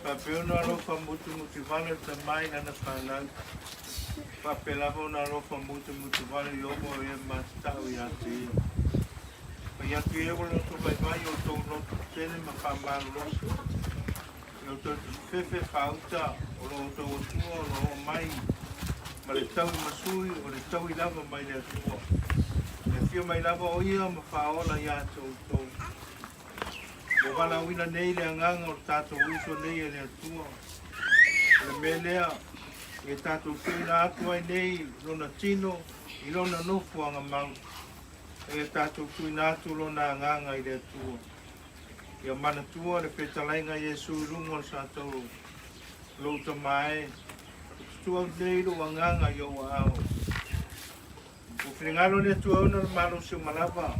Faapea ona alofa mutumutuvale tama i lana fanau, faapea lava ona alofa mutumutuvale Iobo o e matatau ia te ia. Fai atu ia ua loto vaivai o outou loto tetele ma faamalolosi, i outou tafefefe faauta o lo outou Atua o lo o mai ma le taui masui o le taui lava mai le Atua. E afio mai lava o ia ma faaola ia te outou. Ua valaauina nei le agaga o le tatou uso nei e le Atua. mea lea, ia tatou tuuina atu ai nei Lona tino i Lona nofoaga mau, a ia tatou tuuina atu Lona agaga i le Atua. Ia manatua le fetalaiga a Iesu i luga o le satauro, Lou Tama e, ou te tuu atu nei lou agaga i ou aao. Ua finagalo le Atua e ona le malosi uma lava,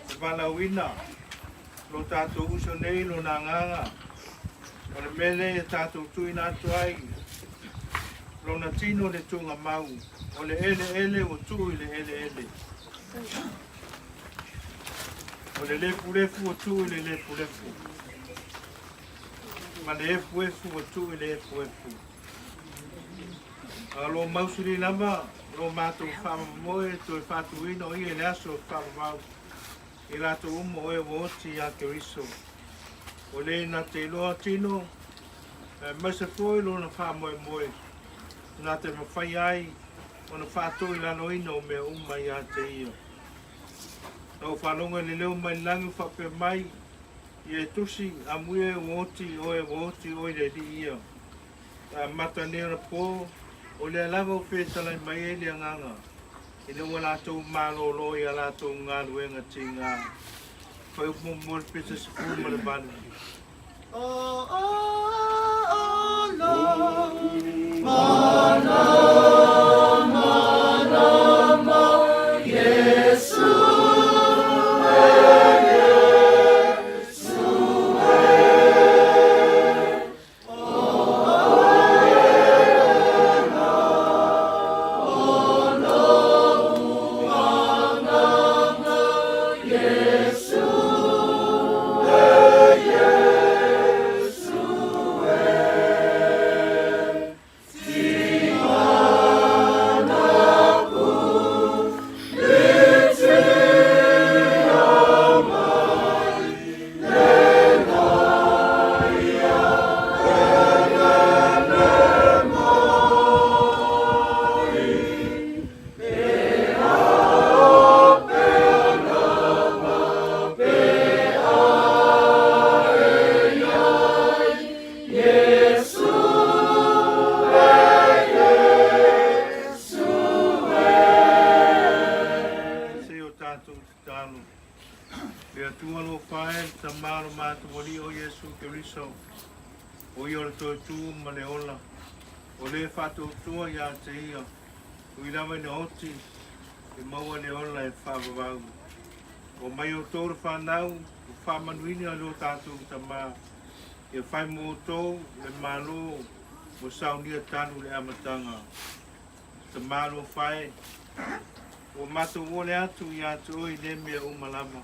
e valaauina lo tatou uso nei lona agaga. O le mea lea ia tatou tuuina atu ai lona tino i le tuugamau, o le eleele ua tuu i le eleele. O le lefulefu ua tuu i le lefulefu, ma le efuefu ua tuu i le efuefu. A o lo o mausali lava lo matou faamoemoe e toe faatuina o ia i le aso faavavau i latou uma o e ua oti ia Keriso. O le na te iloa tino, aemaise foi lona faamoemoe, na te mafai ai ona faatoilaloina o mea uma ia te ia. Na ou faalogo i le leo mai le lagi o faapea mai, Ia e tusi, amuia e ua oti o e ua oti oe i le Alii ia. E amata nei ona po, o lea lava ua fetalai mai ai le agaga, ina ua latou malolo i a latou galuega tiga. Fuaiupu muamua le pisa 18. Se o tatou tatalo. Le Atua alofa e, le Tama o lo matou Alii o Iesu Keriso, o ia o le toetū ma le ola, o le faatuatua ia te ia, ui lava ina oti, e maua le ola e faavavau. O mai outou le fanau, ua faamanuina e lo tatou Tama, ia fai mo outou le Malo ua saunia talu le amataga. Tama alofa e, ua matou ole atu ia te oe i nei mea uma lava,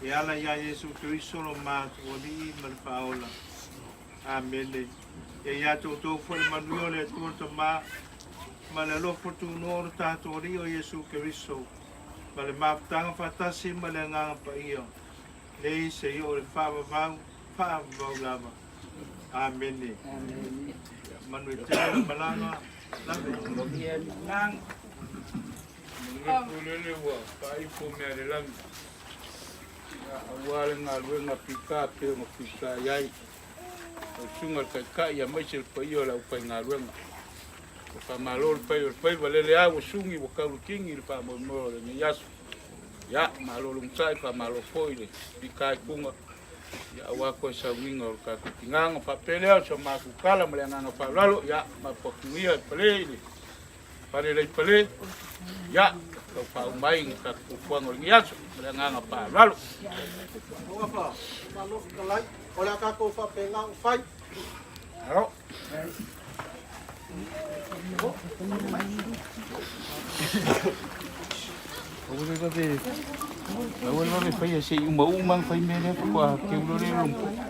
e ala iā Iesu Keriso lo matou Alii ma le Faaola. Amene. Ia ia te outou foi le manuia o le Atua le Tama, ma le alofa tunoa o lo tatou Alii o Iesu Keriso, ma le mafutaga faatasi ma le Agaga Paia, nei seia oo i le faavavau, faavavau lava. Amene. Manuia tele le malaga. Lave. Manatu lele ua faaifo mea le lagi, aua le galuega pita pei ona pita i ai lau susuga i le Taitai aemaise le paia o le aufaigaluega. Ua faamalo le fai o le faiva, lele lava ua sugi ua tau le tini le faamoemoe o lenei aso. Ia, malo le onosai, faamalo foi le pita i Puna, ia aua toe sauniga o le tatou tina. Ona faapea lea o si a matou tala ma le agaga faaaloalo, ia matou atugia i pale i le fale lai pale, ia tau faauma ai ni tatou fuafuaga o lenei aso ma le agaga faaaloalo. Alofa, malo fetalai, o le a tatou faapena ona fai. Alo. Aua le vave, aua le vave faia se i uma uma ona fai mea lea faatoa teu loa lea i lona popo.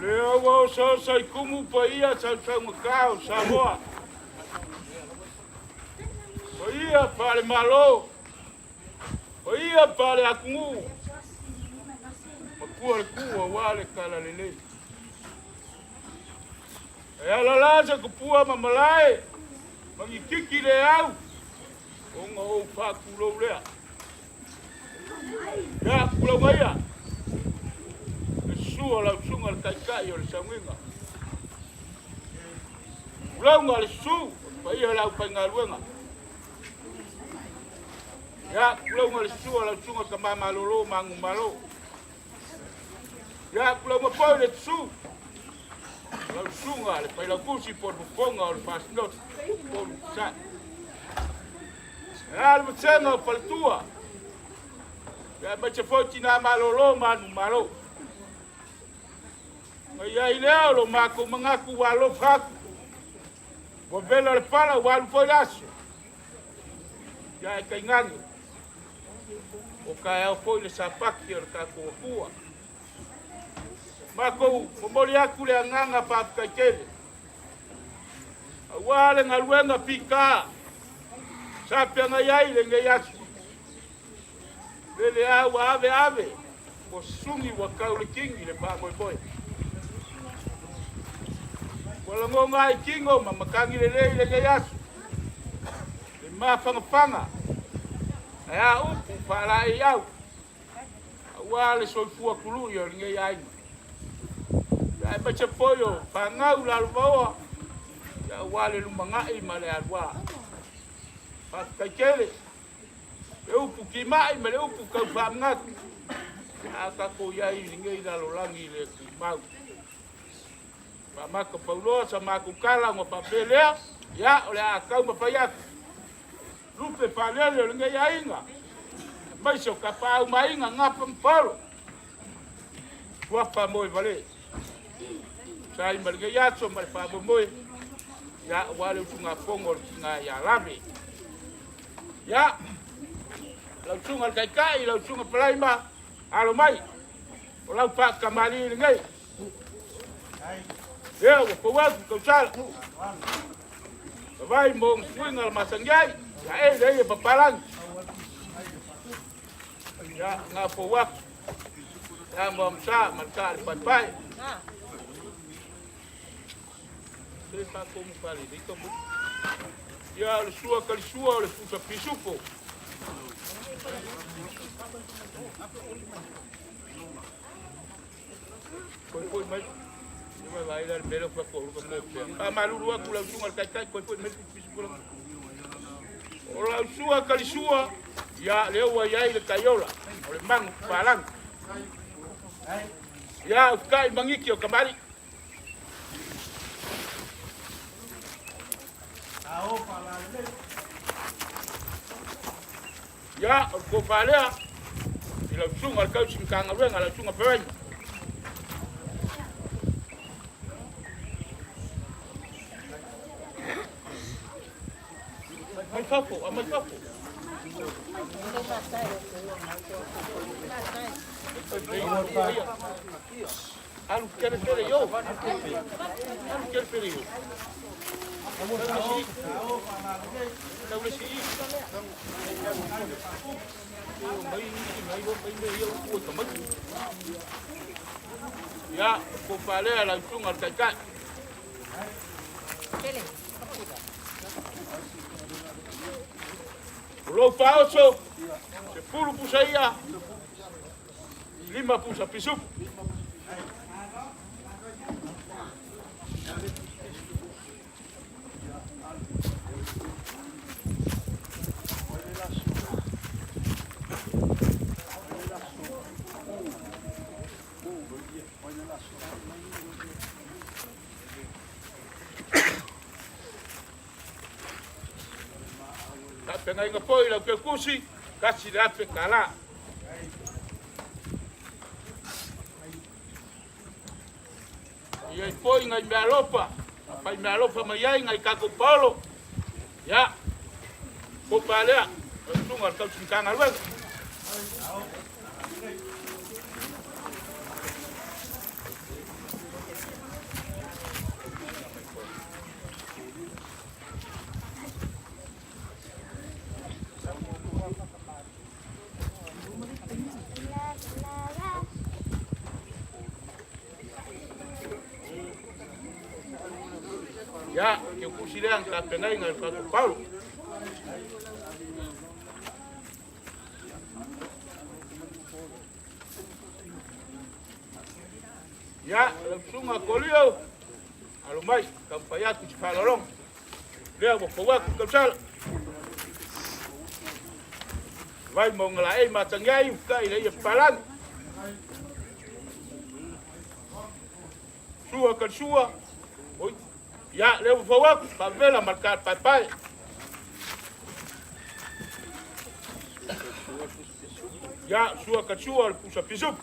Lea ua osaosa i kumu paia sausaugata o Samoa. Paia faale-Malo, paia faale-atunuu, matua le ku aua le talalelei. E ala la se tupua ma malae, ma ni tiki le au, ona ou faatulou lea. Ia, tulauga ia, le susu o lau susuga i le Taitai o le Saugiga. Tulauga le susu o le paia o le aufaigaluega. Ia, tulauga le susu o lau susuga Tama Malolo ma Agumalo. Ia, tulauga foi le susu o lau susuga le Failautusi po o le Fofoga o le Fasinoti po o le Sae. E a le vasega o faletua, ia aemaise foi tina malolo ma manumalo. Ona i ai lea o lo matou manatu ua alofa atu, ua vela le pala ua alu foi le aso. Ia e tainane, o taeao foi le Sapati o le tatou Atua. Matou momoli atu le agaga faafetai tele aua le galuega fita sa feagai ai lenei aso. Lele a ua ave ave, ua susuni ua tau le tini le faamoemoe. Ua lagona ai tino ma matagi lelei lenei aso, le mafanafana, ae a upu faalaeiau, aua le soifua tului o lenei aiga. Ia aemaise foi o fanau lalovaoa, ia aua le lumanai ma le aluā. Faafetai tele. Le upu timai ma le upu tau faamanatu, a tatou i ai i lenei lalolagi le tumau. Faamata pauloa sa matou tala ona faapea lea, ia o le a taumafai atu. Lupe faalele o lenei aiga, aemaise o tapaau ma aiga, Gafa ma Paolo, Suafa Moevale. Sa ai ma lenei aso ma le faamoemoe, ia aua le usugafono o le tina ia Lave. Ia, lau susuga i le Taitai, lau susuga Palaima, alo mai, o lau faatamalii lenei. Ia, ua fou atu tausala. Savai mo ona suiga la masani ai, ia e lei e papalangi. Ia, ngā fou atu. Ia, mo amsa, ma le kaa le paepae. Se faatomu faalelei ka Ia, o le sua kalisua o le pusa pisupo. Foi foi mai. Ia vai vai le mele fa ko ka mo pea. Faamalulu atu lau susuga i le Taitai, foi foi mai le pisupo la. O lau sua kalisua, ia lea ua i ai le taiola, o le magu papalangi. Ia, ufukai magiki o kamali'i. Ia, o le tofa lea i lau susuga i le tausi Matagaluega, lau susuga Fevaima. Mai fafo, aumai fafo. Alu tele tele i o. Alu tele tele i o. Tau le sii. Mai mai mai mai ia ua tamai. Ia, ko palea la usunga le taitai. O lou faaoso, 10 pusa ia, 5 pusa pisupu. Tapenaiga foi lau kekusi, kasi le afe kala. Ia i foi ngai mealofa, fai mealofa mai ai ngai kako Paulo. Ia, ko palea, sunga le tausi Matagaluega. Ia, ke kusi lea ang tapenaiga i le kako Paulo. Ia, lau susuga Kolio, alo mai, taumafai atu i se faaaloaloga. Lea ua fou atu le tausala. Vai mauga laei matagi ai ufutai i le ia papalagi. Sua ka le sua. Oi. Ia, lea ua fou atu, faavela ma le paepae. Ia, sua ka le sua o le pusa pisupu.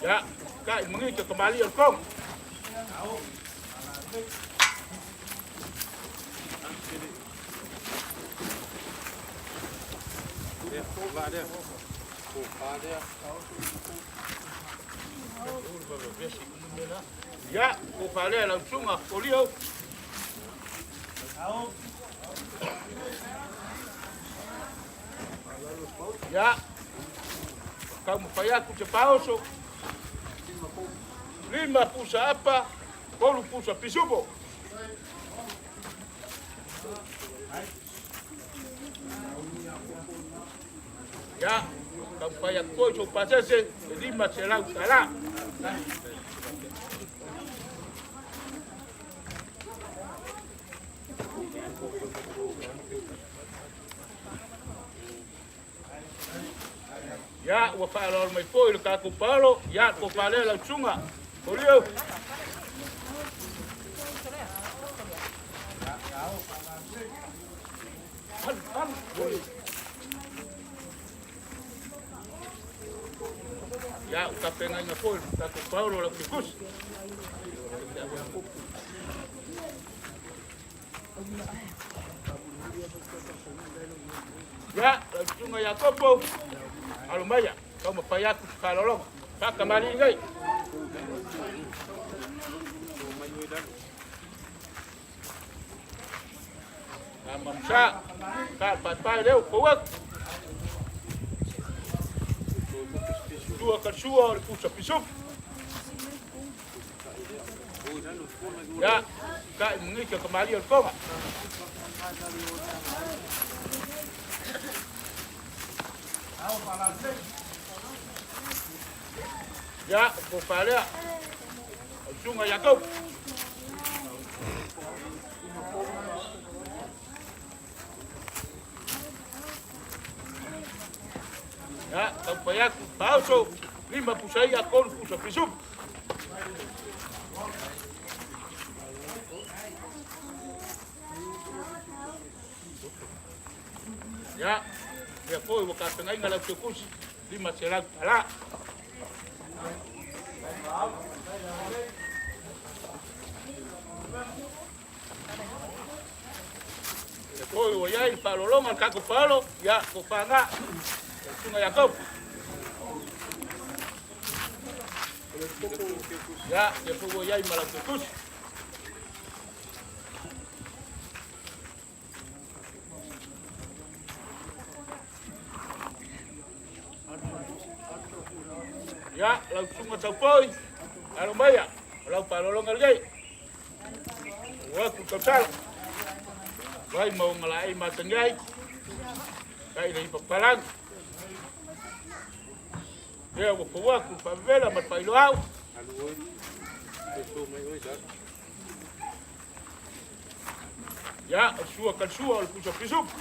Ia, kai mangika ka mali o le konga. Ia, ko palea lau susuga Kolio. Ia, taumafai atu se faaoso. 5 pusa apa, 3 pusa pisupo. Ia, taumafai atu foi sou pasese, e 500 tala. Ia, ua faaaloalo mai foi le tatou Paulo, ia, ko palea lau susuga Kolio. Alu, alu. Ia, ua tapenaina foi le tatou Paulo lau kekusi. Ia, lau susuga Iakopo, alo maia, taumafai atu se faaaloaloga. Faakamali'i nei. Amamusa, ka paepae leo fou atu. Sua ka sua o le pusa pisupu. Ia, kai mangika ka mali o le konga. Ia, ko palea, lau susuga Iakopo. Ia, taumafai atu, faaoso, 5 pusa ia, 3 pusa pisupu. Ia, lea foi ua tapenaina lau kekusi, $500. Lea foi ua i ai le faaaloaloga a le tatou paolo, ia, tofaga, le susuga ia Iakopo. Ia, lea foi ua i ai ma lau kekusi. Ia, lau susuga taupoi, alo maia, o lau faaaloaloga lenei. Ua atu tautala. Vai ma o ngalaei matangi ai, kai le ipa palangi. Lea ua fau atu le faavevela ma le faailoau. Ia, o le sua kalisua o le pusa pisupu.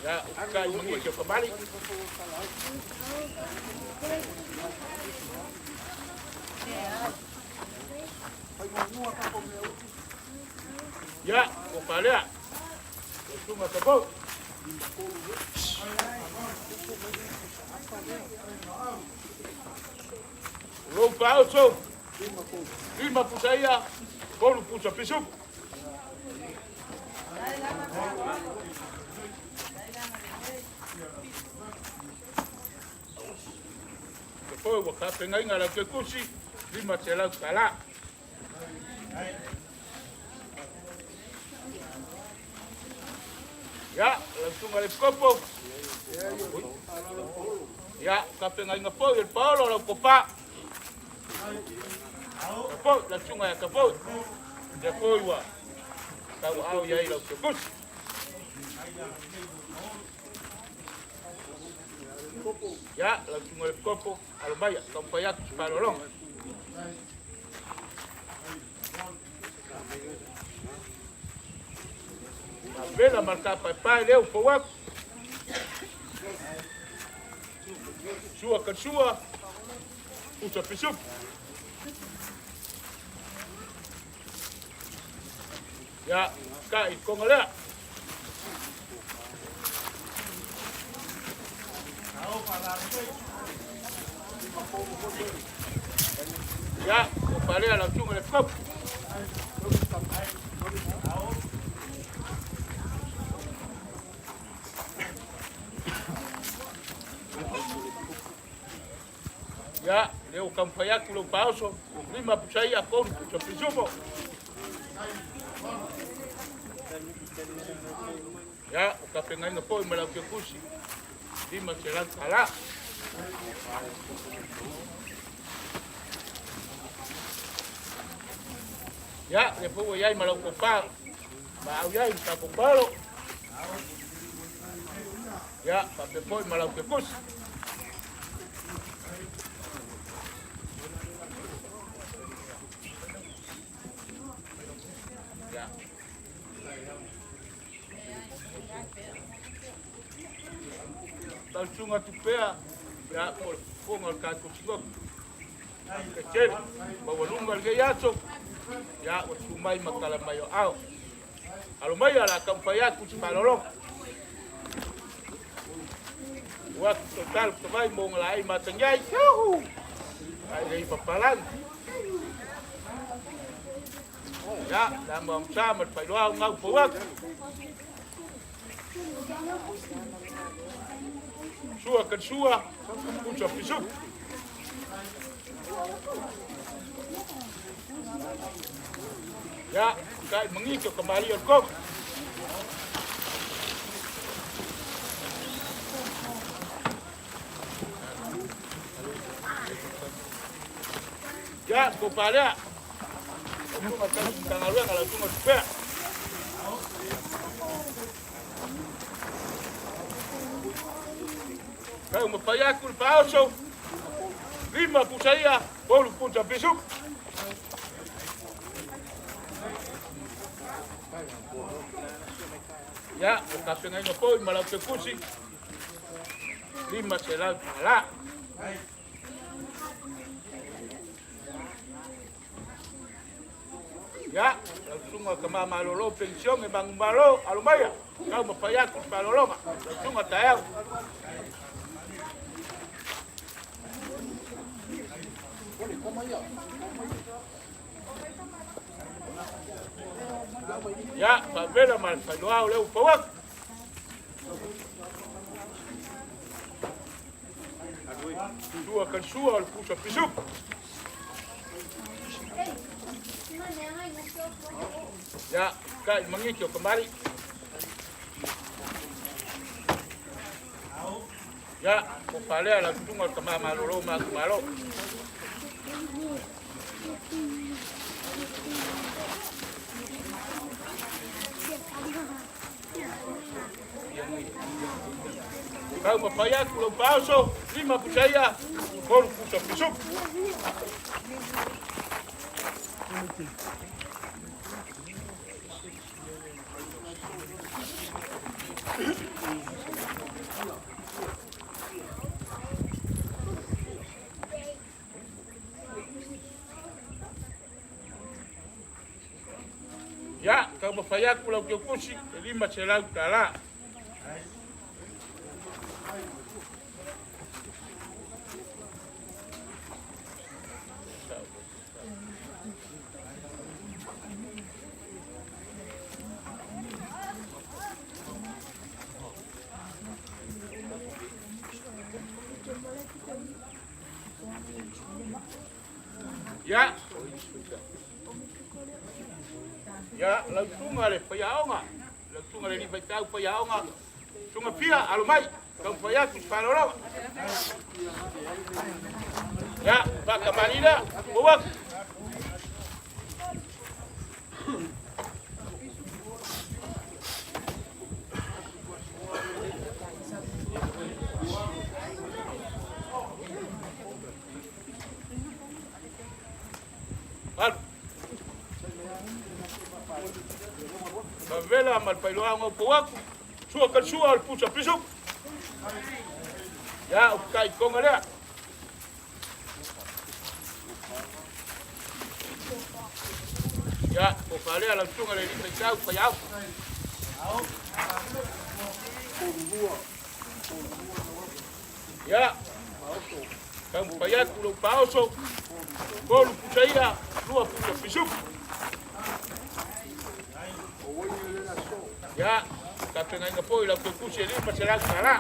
Ia, o kai mangi ke o kamali. Ia, o palea. O sunga tapau. O lou paoso, 5 pusa ia, 3 pusa pisupu. Te foi ua tapenaina lau kekusi, $500. Ia, lau susuga le Epikopo. Ia, tapenaina foi e le Paolo lau kopa. Kapoi, lau susuga ia Kapoi. Lea foi ua tauaau i ai lau kekusi. Ia, lau susuga le Epikopo, alo maia, taumafai atu se faaaloaloga. Vela ma le tapaepae lea ua fou atu. Sua kalisua, pusa pisupu. Ia, kai konga lea. Ia, o palea lau susuga le Epikopo. Ia, lea ua taumafai atu lou paoso, 5 pusa ia, 3 pusa pisupo. Ia, o tapenaina foi ma lau kekusi, $500. Ia, lea foi ua i ai ma lau kopa, ma au i ai le tatou paolo. Ia, faapea foi ma lau kekusi. Ia. Tausuga tupea, ia, o le fofoga o le tatou tinoto. Ke tele, maualuga lenei aso, ia, ua tumai ma tala mai o ao. Alo maia la taumafai atu se faaaloaloga. Ua atu tautalo tavai mo ngalaei matangi ai. Yuhu! Ai le ipa palangi. Ia, le ama amsa ma le faailoa ngau fau atu. Sua kalisua, pusa pisupu. Ia, kai mangiki o kamali o le konga. Ia, ko palea. O tunga tangaluega lau tunga tupea. Kau mafai atu le paoso, 5 pusa ia, 3 pusa pisupu. Ia, o tapenaina foi ma lau kekusi, $500. Ya, lau susuga tama malolo penisione magumalo alo maia taumafai atu i malologa lau susuga taeao. Ia, faavela ma le failoa o le upau atu. Sua kalisua o le pusa pisupu. Ia, kai mangiki o kamari. Ia, ko palea la tunga o tama malolo ma malo. Kau mafai atu lau paoso, lima pusaia, tolu pusa pisupu. Ia, taumafai atu lau teukusi, e 500 tālā. Ia, ia, lau susuga le faiaoga, lau susuga le alii faitau faiaoga, susuga fia alo mai, taumafai atu i se faaaloaloga. Ia, faakamali lea, ou atu. Alu. Faavela ma le failoaga o pou atu, sua kalisua o le pusa pisupu. Ia, o fitaitoga lea. Ia, o falea lau susuga le alii faitau faiaoga. Ia, taumafai atu lou paoso, tolu pusa ia, lua pusa pisupu. Ia, tapenaina foi lau teukusi e 500 tālā.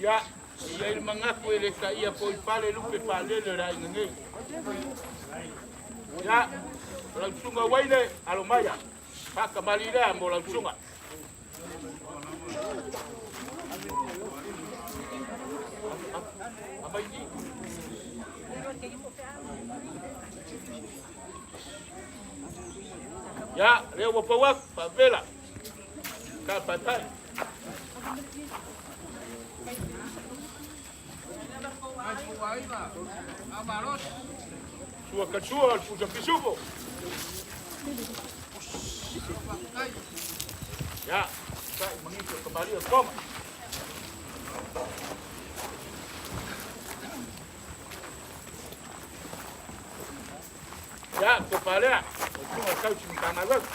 Ia, e i ai le manatu e le taia foi fale lupe faalele o le aiga nei. Ia, o lau susuga Uaine, alo maia, faakamali lea mo lau susuga. Ia, lea ua pau atu, faavela, ka paepae. Sua kasua o le pusa pisupo. Ia, sai mangiki o kamali o koma. Ia, ko palea, o tunga tausi matagaluega.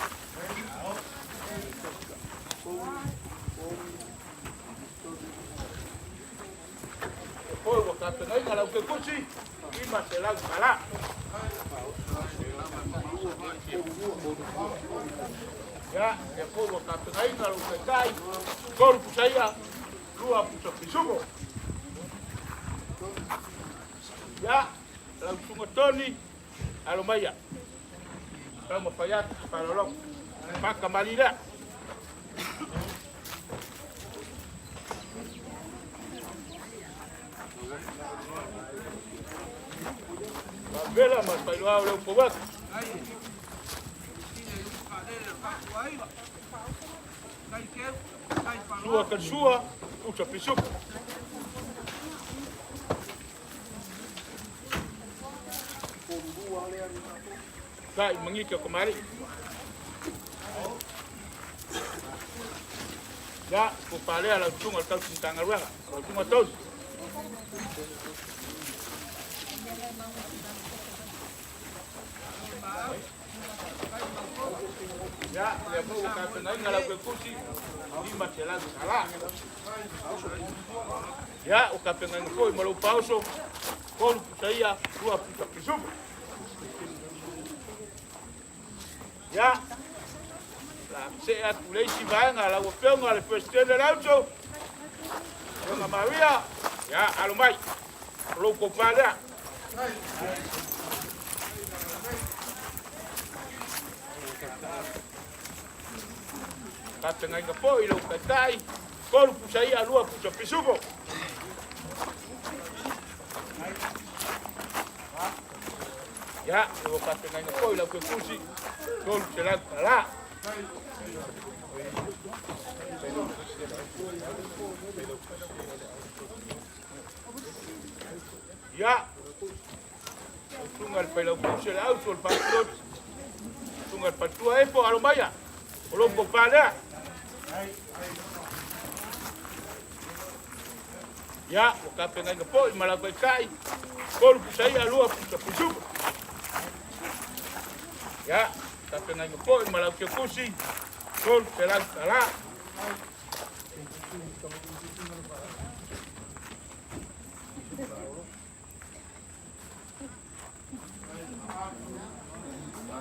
E foi ua tapenaina lau teukusi, 500 tālā. Ia, e foi ua tapenaina lau taitai, tolu pusa ia, lua pusa pisupo. Ia, lau susuga Toni, alo maia, taumafai atu i se faaaloaloga, faakamali lea. Faavela ma le failoa o le upau atu. Sua kalisua, pusa pisupu. Kai mangiki o kamari. Ia, ko palea lau susuga o le tausi matagaluega, lau susuga Toni. Ya, lea foi ua tapenaina lau kekusi, $500. Ya, o tapenaina foi ma lou paoso, 3 pusa ia, 2 pusa pisupu. Ya, la se'e atu le isi vaega lau afioga le Peresetene le Auso, afioga Maria, ya, alo mai, o lou tofa lea. Tapenaina foi lou taitai, 3 pusa ia, 2 pusa pisupo. Ya, ua tapenaina foi lau kekusi, $300. Ya, suga le failautusi o le Auso o le Faatuloti, suga le faletua Efo, alo maia, o lou tofa lea. Ya, ua tapenaina foi ma lau taitai, 3 pusa ia, 2 pusa pisupo. Ya, tapenaina foi ma lau kekusi, $300.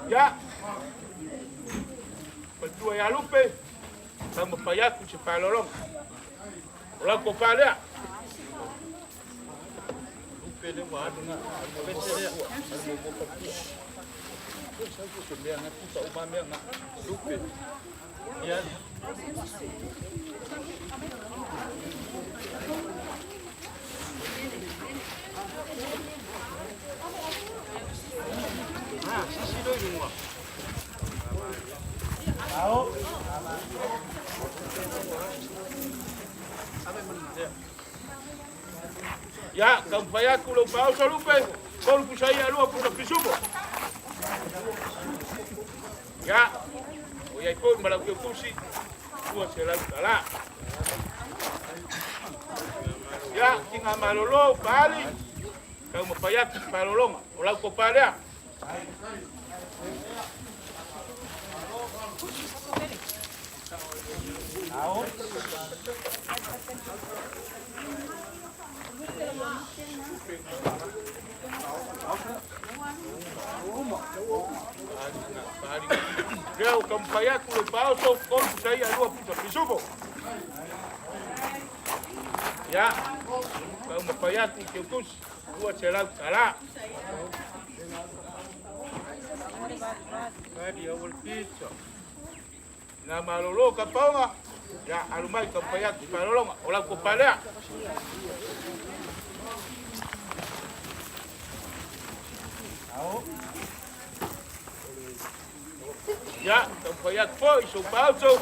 Ya, faletua ia Lupe, taumafai atu i se faaaloaloga. O lau tofa lea. Ya, taumafai atu lou paoso Lupe, 3 pusa ia, 2 pusa pisupo. Ya, o iai foi ma lau kekusi, $200. Ya, tiga malolo paali, taumafai atu i se faaaloaloga, o lau tofa lea. Lea ua taumafai atu lou paoso, 3 pusa ia, 2 pusa pisupo. Ya, taumafai atu i keukusi, $200. Na malolo ka paoga, ya, alu mai taumafai atu i faaaloaloga, o lau tofa lea. Ya, taumafai atu foi i sou paoso,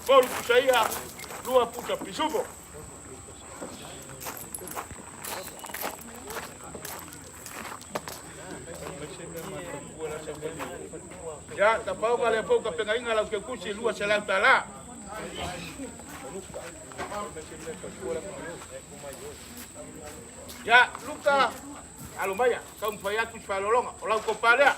3 pusa ia, 2 pusa pisupo. Ya, tapaoga lea foi tapenaina lau kekusi, $200. Ya, Luka, alo maia, taumafai atu i se faaaloaloga, o lau tofa lea.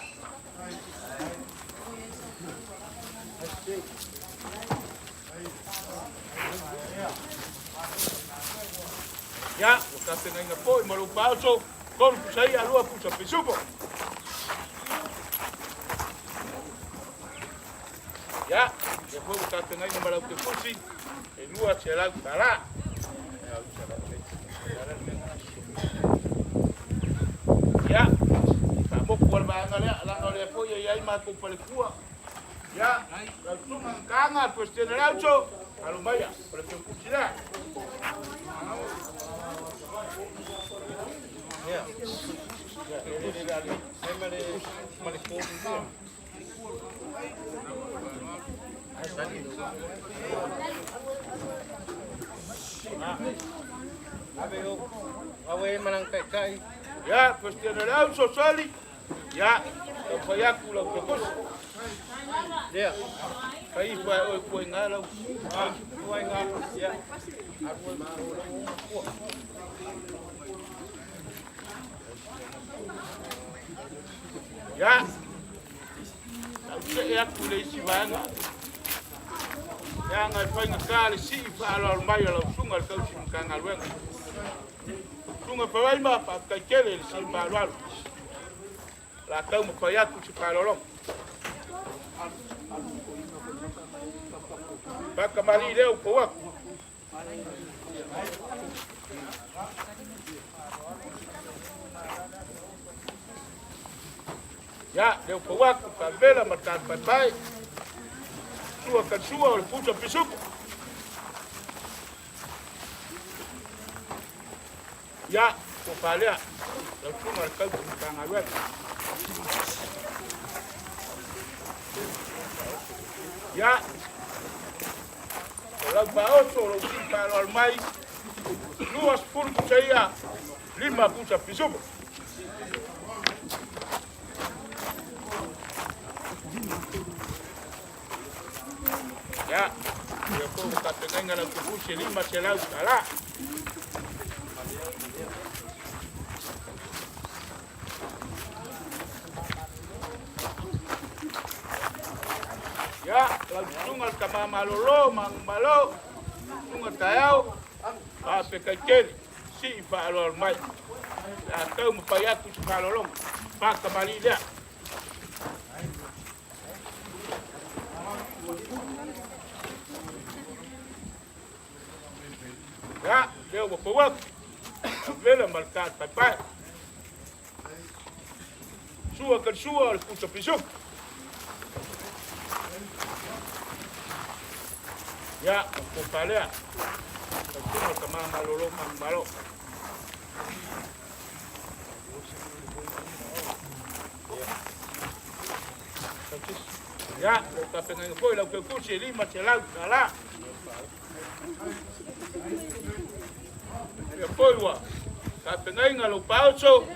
Ya, ua tapenaina foi ma lou paoso, 3 pusa ia, 2 pusa pisupo. Ya, lea foi ua tapenaina ma lau kekusi, e $200. Ya, faamoku o le vaega lea, laga o lea foi e iai matou falefua. Ya, lau susuga Gagaga le Peresetene le Auso, alo maia, o le kekusi lea. Ya, Peresetene le Auso, Sali. Ya, Lau fai atu lau kekosi. Lea. Fai ifo ai oe kua inga lau. Kua inga. Ia. Ia. Lau see atu le isi vaega. Leaga e faigata le sii faaaloalo mai o lau susuga le tausi Matagaluega. Susuga Faraima, faafetai tele i le sii faaaloalo. La tau mafai atu se faaaloaloga. Faakamalii lea ua pau atu. Ia, lea ua pau atu, faavela ma le tapaepae. Sua ka sua o le pusa pisupo. Ia, ua faalea, lau susuga le tausi Matagaluega. Ia, o lau faaoso o lou sii faaaloalo mai, 20 pusa ia, 5 pusa pisupo. Ia, ia foi ua tapenaina lau kefusi e $500. Ia, lau susuga le tama malolo, manumalo, susuga taeao, faafetai tele, sii faaaloalo mai. A tau mafai atu se faaaloaloga, faatamalii lea. Ia, lea ua pau atu, avela ma le tapaepae. Sua ka sua o le pusa pisuku. Ia, o palea. Lau susuga le tama malolo manumalo. Ia, lau tapenaina foi lau keukusi e $500. Ia foi ua tapenaina lau paoso.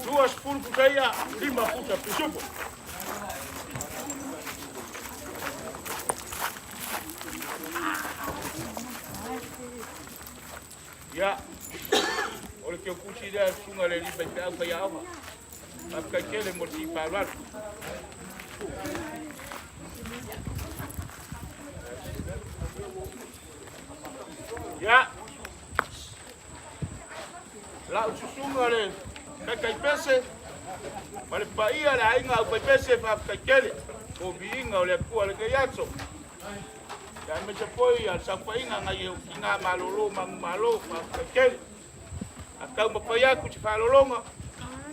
20 pusa ia, 5 pusa pisupo. Ia, o le keukusi lea susuga le lipa i peau faiaoga. Faafetai tele mo le sii faaaloalo. Ia, lau susuga le kaikaipese ma le paia le aiga au faipese, faafetai tele mo viiga o le Atua lenei aso. Ia aemaise foi a le saofaiga nai ou tina malolo manumalo, faafetai tele. A tau mafai atu se faaaloaloga,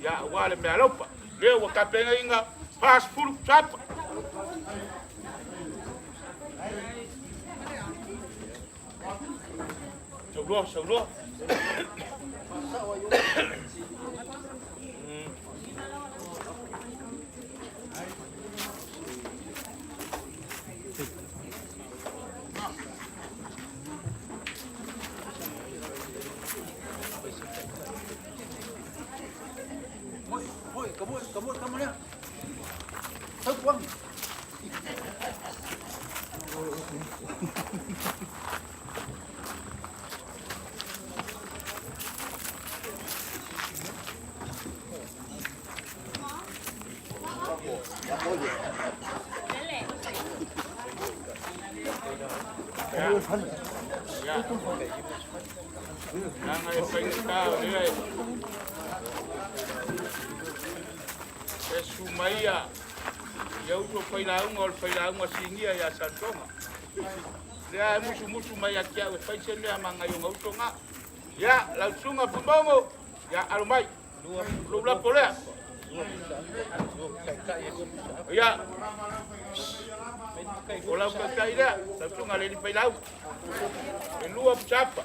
ia aua le meaalofa. Lea ua tapenaina 40 sapa. Sauloa, sauloa. Hoi, kamu, kamu, kamu ni. Tahu puang. Ia. Leaga e faigata o lea e sumaia ia uso failauga o le failauga sinia ia Saletoga. Lea e musumusu mai ia te au e fai se mea ma gaioga usoga. Ia, lau susuga Fumogo, ia alo mai. Lou lapo lea. Ia, o lau taitai lea, lau susuga le alii failau. E 2 pusapa.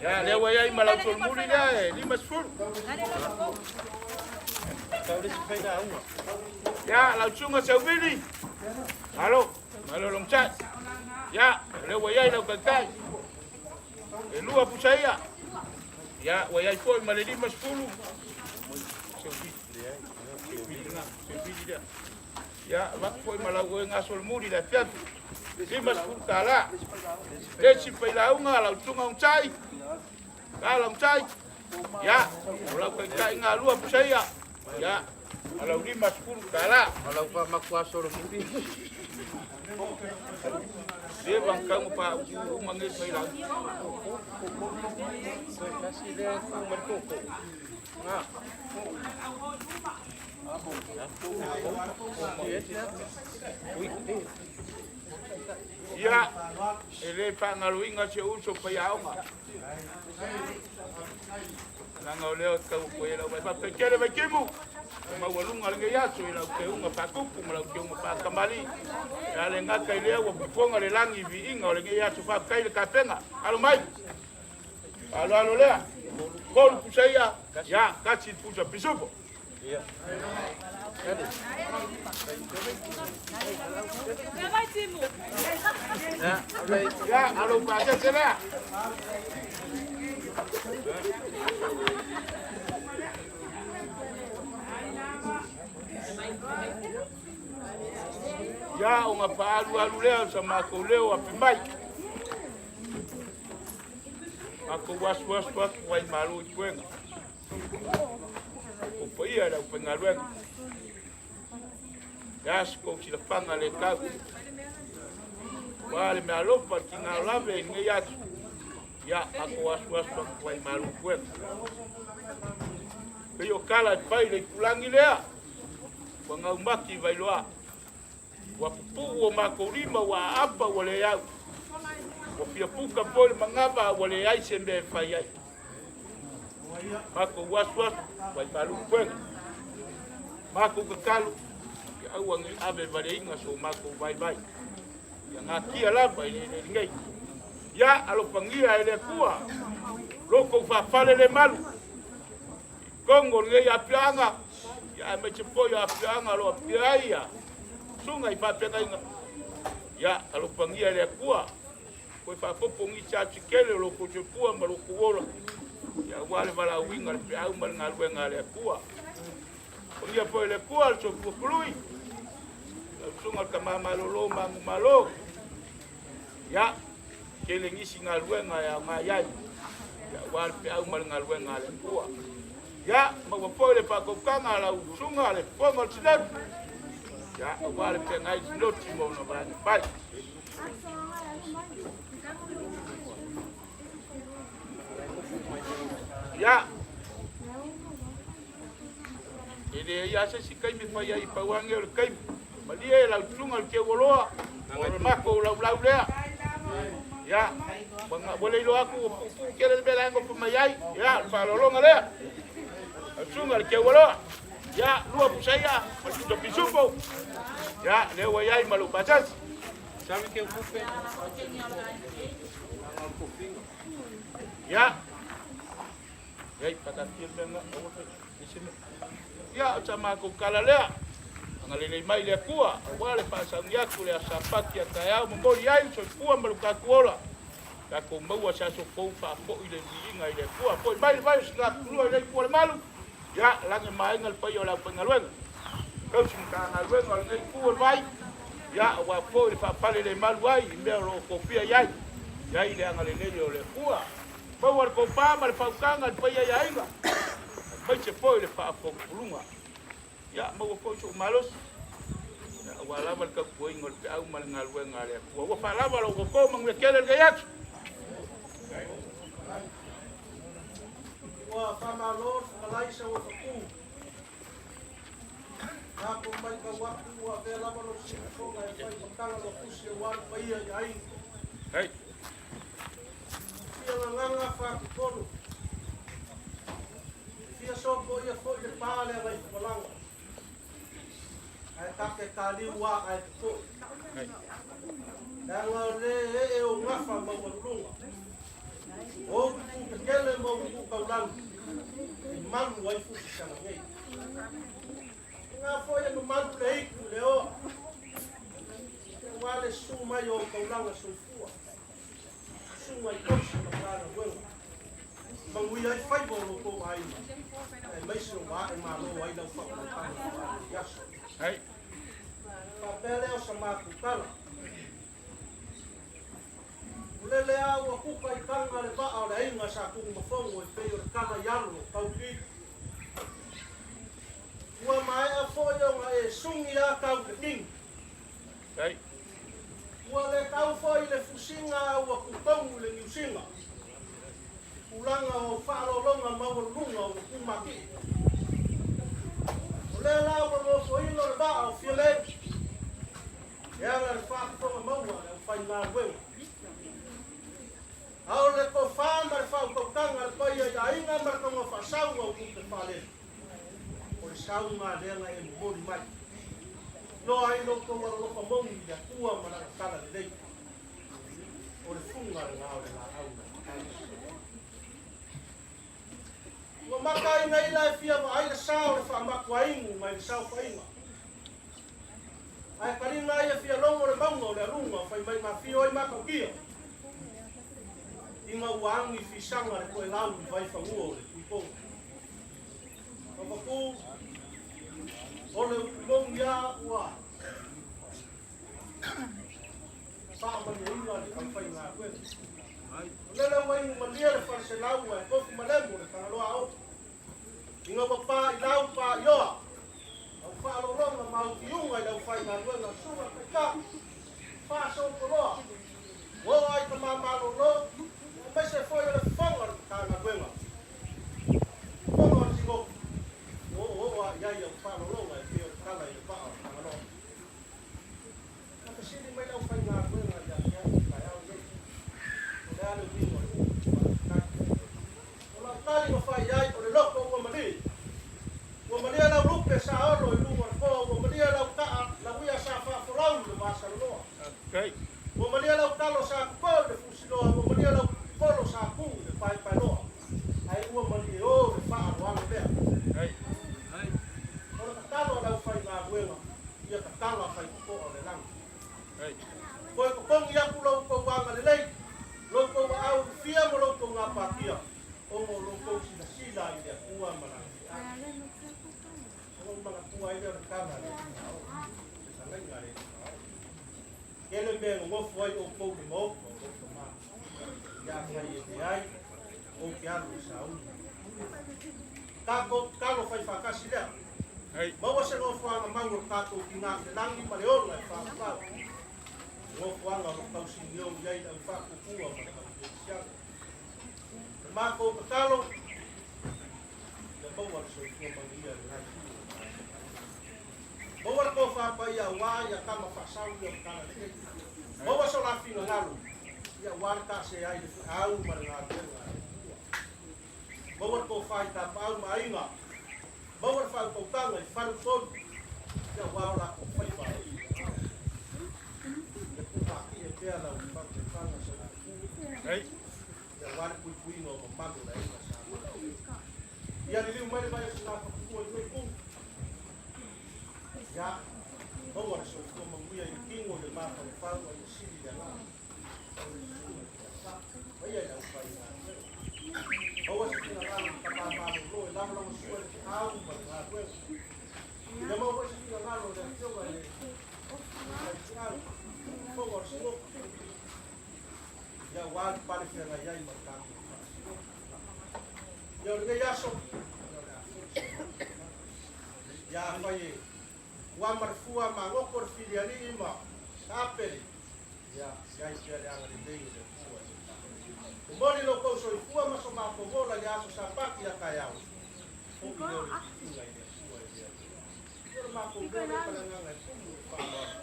Ia, lea ua iai ma lau solomuli lea e 50. Ia, lau susuga Sauvili. Malo, malo longsai. Ia, lea ua iai lau taitai. E 2 pusa ia. Ia, ua iai foi ma le 50. Seu vili na, seu vili lea. Ia, avatu foi ma lau oe gasolomuli le afiafi. $50. Le isi failauga lau susuga Onosai, Tala Onosai. Ia, o lau taitai galua pusaia. Ia, ma lau $50. Lau faamatua solomuli. Le vagakauga pauu uma nei failauga. Toe tasi lea tu ma le koko. Ia, e lē faagaloina si ou uso faiaoga. Leaga o lea e tau atu ai e lau vaai faafetai Vaitimu. E maualuga lenei aso i lau teuga faatupu ma lau teuga faatamalii. E a le gata i lea ua fofoga le lagi i viiga o lenei aso faafetai i le tapena. Alo mai. Aloalo lea. 3 pusa ia. Ia, 1 pusa pisupo. Ia, alo pasese lea. Ia, o ngā paalu alu lea o sa mākou leo api mai. Mākou asu asu atu ai malo i puega. O paia e lau paingaluega. Ia aso kou silafaga le tau. Ua le mea alofa le tiga o lave i lenei aso. Ia, matou asu asu atu ai malo i puega. Pei o tala e fai le itulagi lea, ua gaumati i Vailoa. Ua pupuu o matou lima ua aapa ua leai. Ua fia puka foi le manava ua leai se mea e fai ai. Matou asu asu ai malo i puega. Matou tatalo, ia aua nei ave valeina so matou vaivai. Ia gatia lava i le eleele nei. Ia alofagia e le Atua lo tou faafale le malu. I totonu o lenei afioaga, ia aemaise foi o afioaga o lo o afifio ai ia susuga i faafeagaiga. Ia alofagia e le Atua toe faaopoopo nisi aso tele o lo outou soifua ma lo outou ola. Ia aua le valaauina le feau ma le galuega a le Atua. Paia foi le Atua le soifua pului. Lau susuga le tama malolo ma malo. Ia, tele nisi galuega e aoga i ai. Ia aua le feau ma le galuega a le Atua. Ia, maua foi le faatautaga a lau susuga le fofoga o le Sinoti. Ia, aua le feagai Sinoti ma ona vaega fai. Ia, e leai lava se isi taimi e fai ai i pau ane o le taimi. Malie lau susuga le Teuoloa, o le matou laulau lea. Ia, ua le iloa atu ua puupuu tele le mea la e nofo mai ai. Ia, o le faaaloaloga lea. Lau susuga le Teuoloa. Ia, 2 pusa ia, ma le pusa pisupo. Ia, lea ua i ai ma lou pasasi. Ia, ia, patatia le mea lena, aua fai, ese mea. Ia, o sa matou tala lea. Agalelei mai le Atua, aua le faasauni atu le aso Sapati a taeao momoli ai le soifua ma lo tatou ola. Tatou maua se aso fou faafoi le viiga i le Atua. Foi mai le vai o Sigatulua i le itu o le malu. Ia, lagi maaiga le paia o le aufaigaluega. Tausi matagaluega o lenei itu o le vai. Ia, aua foi le faapale le malu ai i mea o lo o tofia i ai. I ai le agalelei o le Atua. Maua le tofa ma le faautaga i le paia i aiga. Aemaise foi le faafofogafuluga. Ia, maua foi sou malosi. Ia, aua lava le tautuaina o le feau ma le galuega a le Atua. Ua faalava lou toto manuia tele lenei aso. Ua faamalo le fetalai sa ua patu. Tatou matau atu ua avea lava lou siufofoga e fai matala lo tusi aua le paia i aiga. Hei. Fia gagaga faatutolu. Fia sopoia foi le pa le agaifomalaga. Ae take taliu a ae popoi. Leaga o le ee o gafa maualuluga. O upu tetele ma upu taulagi e malu ai fusi sagalei. Ngā foi e mamalu le iku le oa. Aua le susu mai o taulaga soifua. Susuga i tausi ma galuega. Manuia ai faiva o lo outou aiga, aemaise ua ae malo ai lau faautautaga aua lenei aso. Faapea lea o sa matou tala. O lele a ua kuka i taga le vaa o le aiga sa Tunumafono e pei o le tala i alo o Taulili. Ua maea foi ona e suni a tau le kini. Ua le tau foi le fusiga a ua tutonu i le niusiga. Tulaga o au faaaloaloga maualuluga ua tumatie. O lea la ua nofoilo le vaa o Fiame e ala i le faafofoga maua a le aufaigaluega. A o le tofa ma le faautautaga a le paia i aiga ma le tago faasau au tupe faalele, o le sauga lea na e momoli mai. Iloa ai lo outou alolofa moni i le Atua ma Lana talalelei. O le fuga lena o le laau na tatau. Ua makaina ila e fia vaai le sa o le faamatuainu mai le saofaiga. Ae taliga ai e fia logo le mauga o le aluga o fai mai mafio ai matautia. Ina ua agi fisaga le toelau i vaifanua o le Tuitoga. Papapū, o le upu moni a ua faamanuiaina le aufaigaluega. O lele ua inu malie le faleselau ae tofu malemu le Tagaloa aopo. Ina ua pa i lau pa i oa, au faalologa ma au tiuga i le aufaigaluega susuga Taitai, faasolopoloa, ua oo ai tama malolo, aemaise foi o le fofoga o le Matagaluega. Fofoga o le Tinopu, ua oooo lava i ai au faalologa e pei o le tala i le vaa o le Tagaloa. Na fesili mai le aufaigaluega ia te au i le taeao lenei, O le a le uiga o le upu faafetai? O lau tali na fai ai, o le loto ua malie. Ua malie lau lupe sa olo i luga o le foa, ua malie lau taa, lau ia sa faafolau i le vasaloloa. Ua malie lau talo sa toto i le fusiloa, ua malie lau polo sa tu i le paepaeloa, ae ua malie o le faaaloalo lea. O le tatalo a le aufaigaluega, ia tatala faitotoa o le lagi. Toe totogi atu lo outou agalelei, lo outou aau ulufia ma lo outou gapatia, ona o lo outou silasila i le Atua ma Lana feau. Ona ou manatua ai lea o le tala a le Alii Maoa, le fetalaiga a le Alii Maoa. Tele mea e nonofo ai outou i le maota o lou tama. Ia afai e leai, ou te alu e sauni. Tatou tatalo fai faatasi lea. Maua se nofoaga mau o le tatou tina i le lagi ma le ola e faavavau. Le nofoaga o lo o tausinio i ai le au faatuatua ma le au kerisiano. O le matou tatalo, ia maua le soifua manuia i lena itu o le tatou aiga. Maua le tofa paia aua ia tama faasau ia o le talalelei. Maua so la finagalo ia aua le taase ai le feau ma le galuega a le Atua. Maua le tofa i tapaau ma aiga. Maua le faautautaga i faleupolu ia aua o latou faiva a alii ma ao. Ia tuufatie pea lau faautautaga Sautupu ia aua le puipuiga o mamalu o le aiga sa Samoa. Ia liliu mai le vai o Sinafakutua i lenei itu. Ia maua le soifua manuia i le tino i le mafaufau a ia sili le agaga. O le susuga i le Taitai, paia i le aufaigaluega. Maua se finagalo i tama malolo e lagolagosua i le feau ma le galuega. Ia maua foi se finagalo i le Afioga i le Faifeau, fofoga o le Sinoka. Ia aua le pale feagai ai ma le tatou faamasinoga. Ia o lenei aso, ia o le a foi se matou. Ia afai e ua ma le fua magoto le filialii ma Apele, ia i ai pea le agalelei o le Atua i le tatou. Momoli lo outou soifua ma so matou ola i le aso Sapati a taeao, foi lea o le viiga i le Atua e le Alii. Ia o le matou leo lea ma le agaga e tumu i le faaaloalo.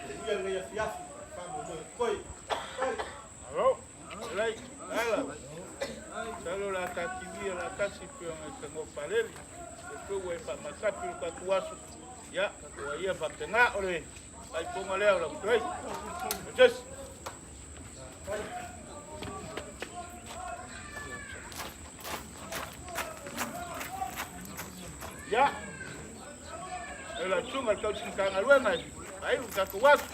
Manuia lenei afiafi, faamoemoe koe. Faafetai. Malo, lelei, ala. Masalo o le a tativia la tasi pei ona e tago paleli. E pei ua e faamatapi lo tatou aso. Ia, tatou ai ia faapena o le faaipoga lea o lau matua. Jesi. Ia, e lau susuga i le tausi Matagaluega e faaiu le tatou aso.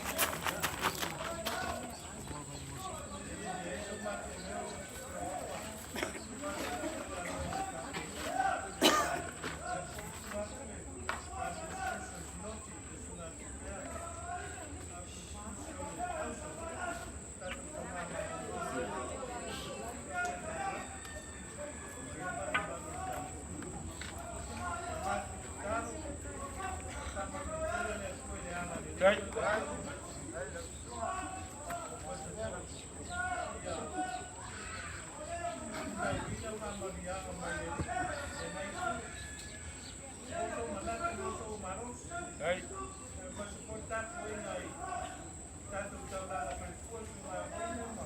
mai le Alii i lenei aso. Maua sou manatu, maua sou malosi, aemaise foi le tapuaiga i tatou taulaga soifua, sugafono ma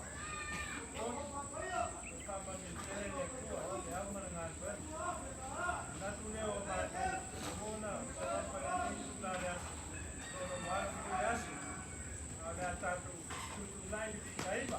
lotu. Ia faamanuia tele le Atua i le ao ma le galuega. Manatu lea o matou lagona i lenei itula o le aso, e 6 atu le aso, a o le a tatou fetuutuunai le fitaiva.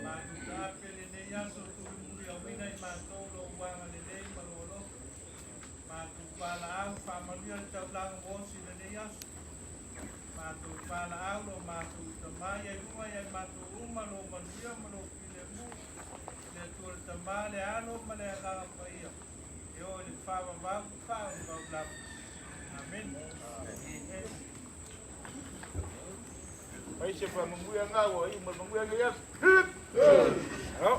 Matou taape lenei aso tulimuliauina i matou lou agalelei ma lou alofa. Matou valaau faamanuia le taulaga ua osi i lenei aso. Matou valaau lo matou Tama ia i luga ia i matou uma lou manuia ma lou filemu. Le Atua le Tama, le Alo ma le Agaga Paia, e oo i le faavavau, faavavau lava. Amene. Amen. Pai se whamamuia ngā wa i ma mamuia ngā aso. Halo.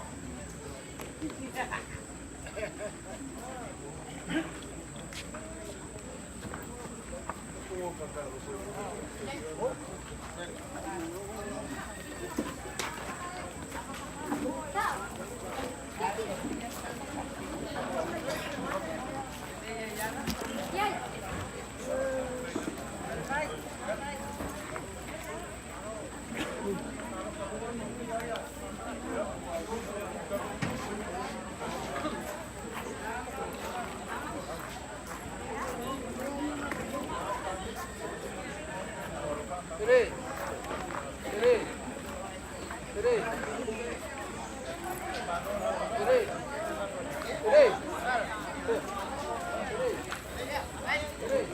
Three. Three. Three. Three. Three. Three. Three.